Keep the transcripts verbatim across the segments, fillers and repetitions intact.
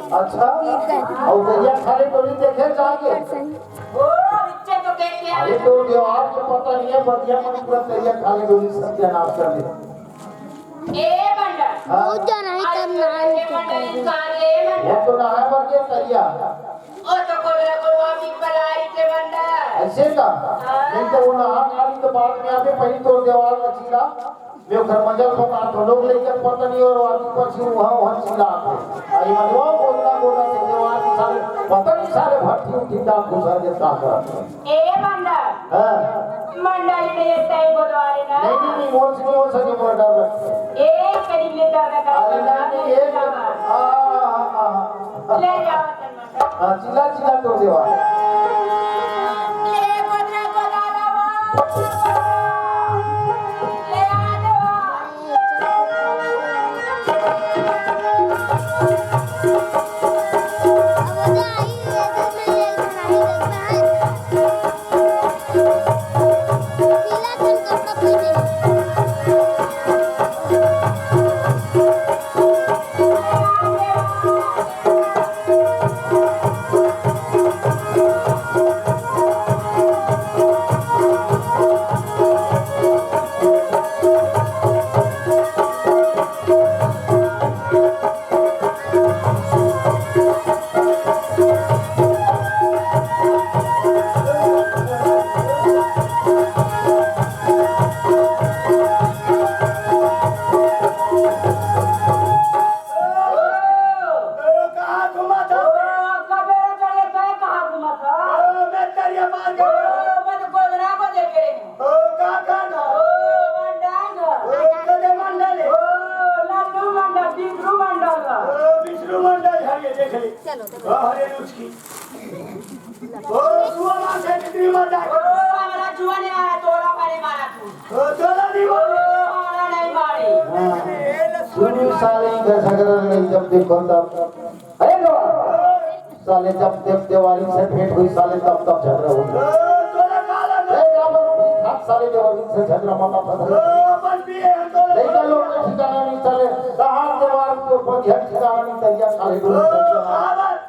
अच्छा, अउ तरिया खाली डोली देखे जाके? ओ, इच्छे तो देख के अरे, तो देवार के पता नहीं है, बदिया मन पूरा तरिया खाली डोली सत्यानाश कर दे। ए बंडा। हाँ। बहुत जाना है, तब नहाए के बंडा, इंसान, ए बंडा। वो तो नहाए बर के तरिया। ओ तो कोलरा कोलवा भी पलाई के बंडा। ऐसे का? हाँ। नहीं तो वो नहा खाली तो बाद में आवे, पहले तो देवार का चीरा। मैं ओकर मजा ल बतात हँव, लोग लइका पता नहीं और आदमी पछी उहाँ, उहाँ चिल्लात हे। अरे मनवा गोदना, गोदना के देवार के सारे, पता नहीं सारे भट्ठी उठी का घुसा के का करत हे। ए बंडा। हाँ। मंडली नहीं है, तय बोलवाले ना। नहीं, नहीं, नहीं, मोर से नहीं हो सके, मोर डर लगथे। ए, कहीं ले जावे का अरे नहीं, नहीं, ये, आ, आ, आ, आ। ले जाओ, चल। हाँ, चिल्ला चिल्ला तोर देवा। ओ, कहाँ घूमत हस? ओ, कबेरा चढ़े, तैं कहाँ घूमत हस? ओ, मैं तरिया पार गए। ओ, मैं तो गोदना को देखे। ओ, का, का, का? ओ, मंडल। ओ, कदे मंडल हे? ओ, लड्डू मंडल, बिसरू मंडल का। ओ, बिसरू मंडल, हरे देख ले। चलो, चलो। ओ, हरे उसकी। ओ, जुआ मार से बिक्री मत जाए। ओ, हमरा जुआ नहीं मारा, तोला मारे मारा तू। ओ, तोला नहीं मारे। ओ, हमरा नहीं मारे। हाँ। सुन साले का झगड़ा नहीं, जब देखो तब। अरे लो। साले जब देव देवारी से भेंट हुई, साले तब तब झगड़ा हुई। ओ, तोला काला ए, का बोलूं, साले देवारी से झगड़ा मत कर। ओ, अपन पिए हम तोला लइका लोग के ठिकाना नहीं साले। कहाँ देवार के ऊपर घर ठिकाना नहीं, तरिया खाली ओ, डोली। कहाँ बात?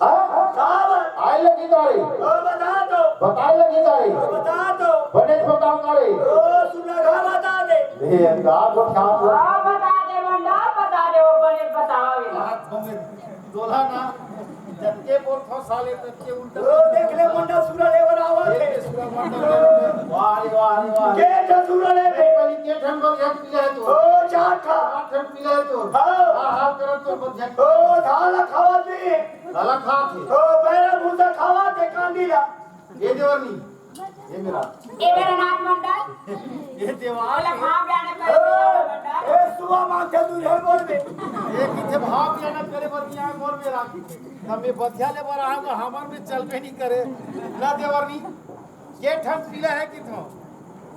हाँ? कहावत। आए लगी का रे? ओ, बता दो। बताए लगी का रे? ओ, बता दो। बने बताओ का रे? ओ, सुनघा बता दे। ए, का गोठियात हो? हाँ, बता दे, मंडा, बता दे, वो बने बताओ ये। बात हमें दोला ना, जतके बोलथो साले, ततके उल्टा। ओ, देख ले, मंडा सुरा लेवर आवत हे। देख ले, सुरा मंडा लेवर। वाह रे, वाह रे, वाह रे। के ठन सुरा लेवे? पहली के ठन बोल, एक पीला है तो। ओ, चार ठा। चार ठन पीला है तो। हाँ। हाँ, हाँ, करत तो बोल, झट। ओ, धान ला खावत नहीं। साला खात हे। ओ, बैरा भूसा खावत हे, कांदी ला। ये देवरनी, ये मेरा। ये मेरा नाथ मंडल। ये देवार बोला, भाप जाने करे, ए, मंडल। ए, सुआ मांग के तू झल बोल दे। ये किथे भाप जाने करे बर भी आए मोर मेरा। हम ये बधिया ले बर आए तो हमार में चलबे नहीं करे। ना देवरनी, ये ठन पीला है किथो?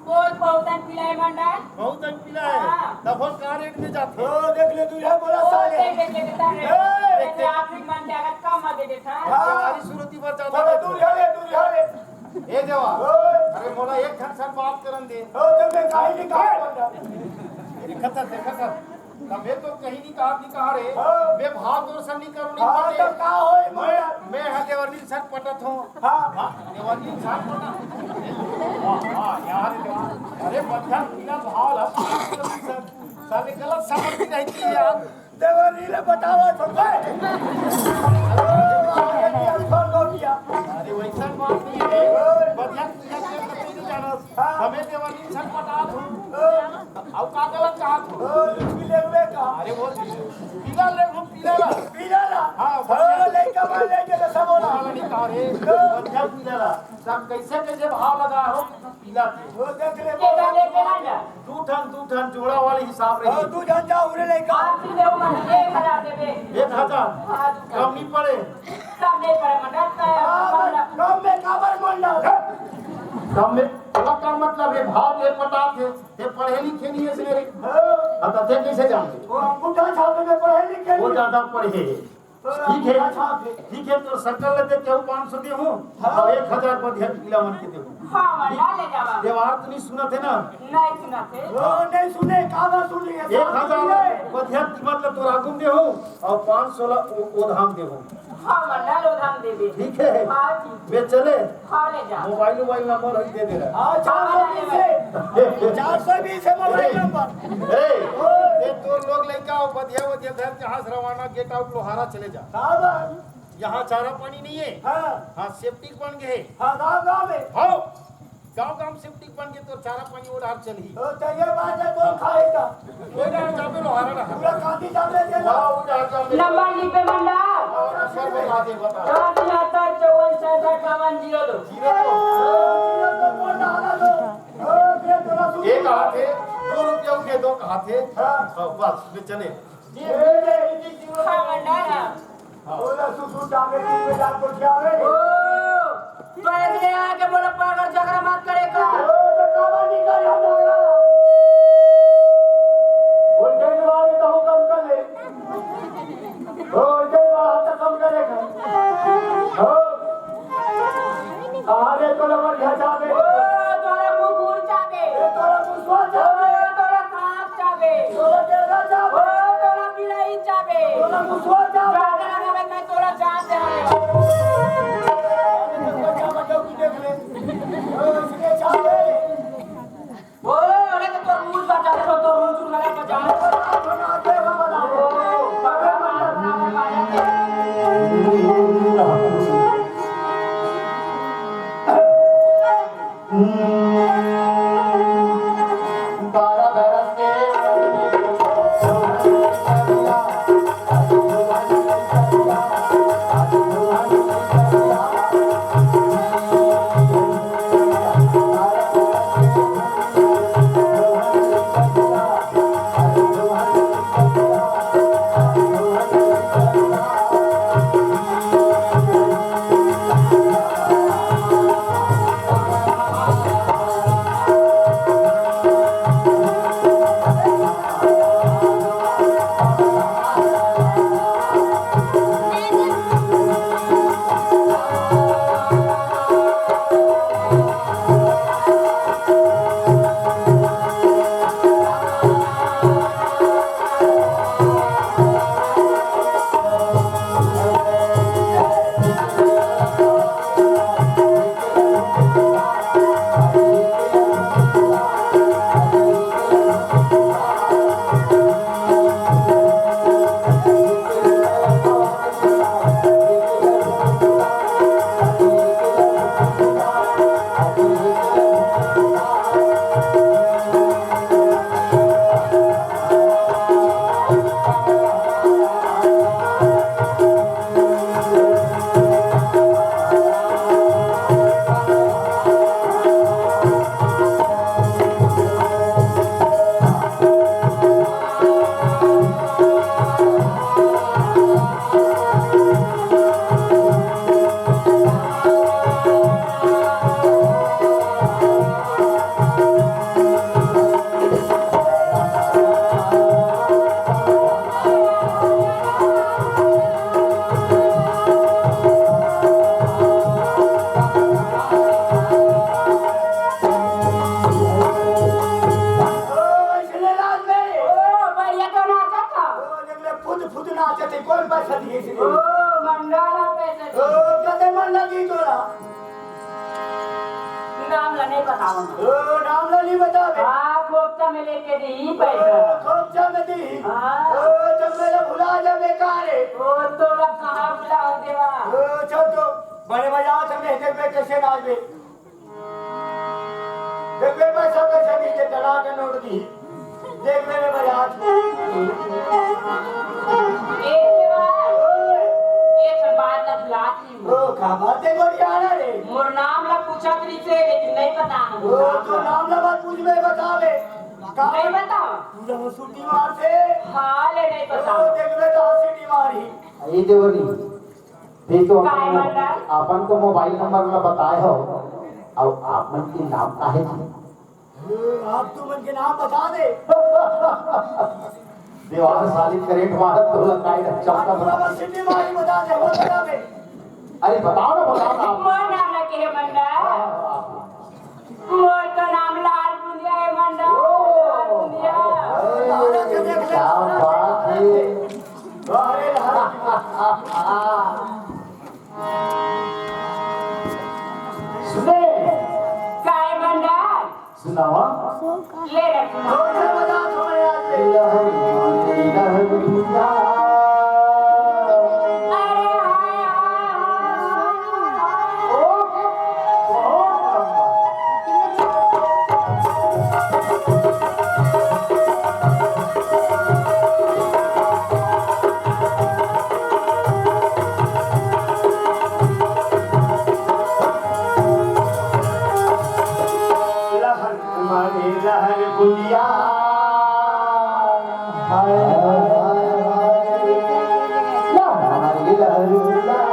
बोल, बहुतन पीला है मंडल। बहुतन पीला है। हाँ। तब वो का रेट में जाथे? ओ, देख ले, तू यहाँ बोला ओ, साले। देख, देख, देख, देख, ए, देख, देख, देख। आखिरी मन के अगर कम आ दे देता है। हाँ। तुम्हारी सूरती पर जाता थोड़ा है। दूर जा ले, दूर जा ले। ए देवा। ओ। अरे मोला एक घंटा से बात करन दे। ओ, तो मैं काहे नहीं कहा मंडल? देखा था, देखा था। तबे तो कहीं नहीं कहा, नहीं कहा रे। हाँ। मैं भाव तोर से नहीं करूँ, नहीं हाँ, पटे। तो का होई मैं, मंडल? मैं हा देवरनी से पटत हूँ। हाँ। हाँ, देवरनी से पटत हूँ। वाह, वाह, यार, देवा। अरे, बढ़िया, बढ़िया भाव है। साले गलत समझ की रहती है यार। देवरनी ले बतावा तो बे। अरे, वैसा बात नहीं है। बढ़िया, बढ़िया, बढ़िया, नहीं जाना। हाँ। हमें देवरनी से पटा दो। हाँ। अब का गलत कहा तू? ओ, लुचकी लेवे का? अरे वो पीला ले, वो पीला ला। पीला ला? हाँ, ओ, लइका बा, लइका ला, सब होला। पीला नहीं कहा रे। ओ। बढ़िया पीला ला। सब कैसे कैसे भाव लगा हो, पीला के। ओ, देख ले, ये का लेके ना जा। दू ठन, दू ठन जोड़ा वाले हिसाब रही। ओ, दू ठन जा, उरे लइका। आप भी ले, मन एक हजार देबे। एक हजार? हाँ, दू ठन। कम नहीं पड़े। कम नहीं पड़े, मंडल। हाँ, कम में काबर मंडल? कम में, का मतलब है, भाव के पटा थे। ते पढ़े लिखे नहीं है इसने रे। हाँ। अब तो ते कैसे जानते? वो अंगूठा छापे में पढ़े लिखे वो नहीं। ज्यादा पढ़े है। हाँ, ठीक है, अंगूठा छापे। ठीक है, तो शक्कर लेते केहू पाँच सौ दे हूँ, हाँ। अब एक हजार बढ़िया पीला मन के दे हूँ। हाँ, मंडल ले जावा। देवार तो नहीं सुनत हे ना? नहीं सुनत हे। ओ, नहीं सुने, काबर सुन रही है? एक हजार ला बधिया कीमत ला तोर आगू म देहूं अउ पाँच सौ ला ओ, ओधाम देहूं। हाँ, मंडल ओधाम देबे। ठीक है। हाँ जी। मैं चले। हाँ, ले जा। मोबाइल, मोबाइल नंबर हई दे दे रहा। हाँ, चार सौ बीस है। चार सौ बीस है मोबाइल नंबर। ए, ए, तोर लोग लइका हो, बधिया, बधिया घर के हाथ रवाना, गेट आउट लोहारा चले जा। काबर? यहाँ चारा पानी नहीं है। हाँ। हाँ, सेप्टिक बन गए। हाँ, गाँव, गाँव में। हाँ, गाँव, गाँव सेप्टिक बन के तो चारा पानी वो डार चलही। तो, तो ये बात है, कौन खाएगा? वो डार जाबे लोहारा ना। पूरा कांदी जाबे के ना। हाँ, वो डार जाबे। नंबर लिख पे मंडा। हाँ, नंबर बता दे, बता। चौरासी उनहत्तर चौवन सड़सठ बावन जीरो दो। जीरो दो। जीरो दो कौन डाला दो? ओ, ये तो ना सुन। एक हाथ है, दो रुपया उठे, दो हाथ है। हाँ। हाँ, बस, ले चले। हाँ, मंडल। हाँ। बोला, सुसु जावे, तीन बजे आपको क्या रे? ओ, तो ऐसे आके बोला, पागल झगड़ा मत करे का। ओ, तो काबर नहीं करे हम झगड़ा? उल्टे मारे तो हम कम कर ले। ओ, उल्टे मारा तो कम करे का। ओ। अरे तोला बढ़िया चाबे। ओ, तोला कुकुर चाबे। ए, तोला मुसवा चाबे। ओ, तोला सांप चाबे। तोला गेंदा चाबे। ओ, तोला बिलाई चाबे। तोला मुसवा चाबे। जादा लगावे मैं तोला जान दे। बच्चा बच्चा की देख ले। ओ, इसके चाबे। ओ, अरे तो तोर मुंह बचा दे, तो तोर मुंह चुन लगा बचा। ओ, इसने राज में। ओ, बढ़िया तो नाचा था। ओ, देख ले, फुद फुद नाचे थे, कौन पैसा दिए इसने? ओ, मंडा ला पैसा दिए। ओ, कते मंडा दी तोरा? नाम ला नहीं बताऊंगा। ओ, नाम ला नहीं बतावे। हाँ, खोपचा में लेके दी पैसा। ओ, खोपचा में दी। हाँ। ओ, जब मेरा भुला जा बेकार है। ओ, तोरा कहाँ भुला देवा? ओ, चल तो, बड़े मजा आ, हमने देख ले कैसे नाच बे। देख ले, मैं सब कैसे नीचे डला के नोट दी। देख ले रे भाई आज। ए देवा, ओए। एक ठन बात ला भुला दी। ओ, का बात है गोरियाना रे? मोर नाम ला पूछत रही से, लेकिन नहीं पता हम ओ, नाम तो ला। नाम ला मत पूछ, मैं बता दे। का? नहीं बता। तू जब सीटी मार से। हाँ, ले नहीं पता। ओ, देख ले तो सीटी मारी। ए देवरी, ये तो काय अपन, मंडल? अपन तो मोबाइल नंबर ला बताए हो, अब आप मन के नाम का है जी? आप तुमन के नाम बता दे। दीवार साली करंट मारत तो लकाई ना चमका आप बता। पूरा बस सिटी मारी बता दे, वो बता दे। अरे बताओ ना, बताओ ना आप। मोर नाम ना कहे मंडल। हाँ, हाँ, हाँ। मोर तो नाम लाल बुंदिया हे मंडा। ओ, लाल बुंदिया। अरे, क्या बात है। अरे, लाल। सुने। काय मंडा? सुनावा। ले रे, सुना। जोर से बजा, थोड़े आज। लहर, लहर, लहर। अरे, हाय, हाय, हाय, हाय, हाय। ओ, बहुत लंबा। लहर मारे लहर बुंदिया। हाय, हाय, हाय, हाय। लहर मारे लहर बुंदिया।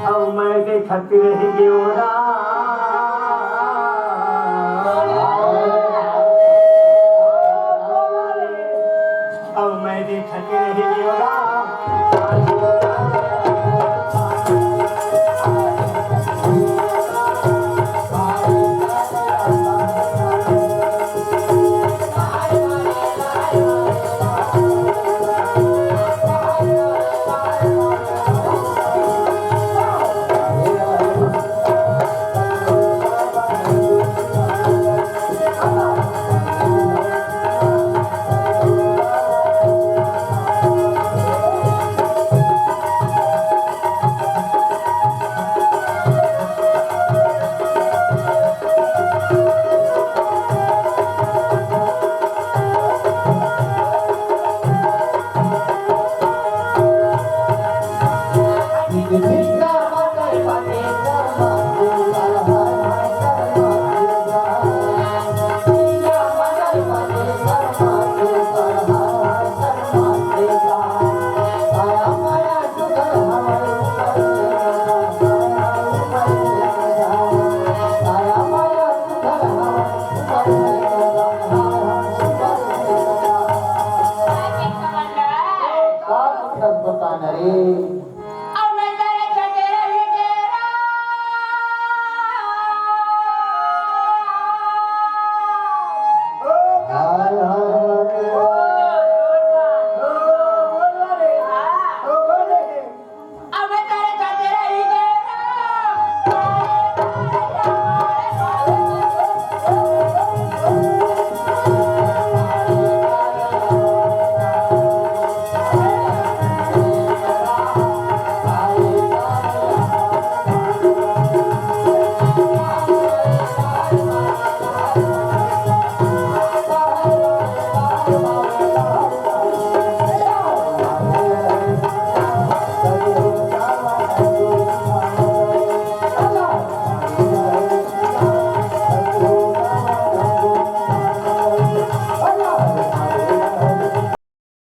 अउ मैं देखत रह गेंव राम। अउ मैं देखत रह गेंव राम।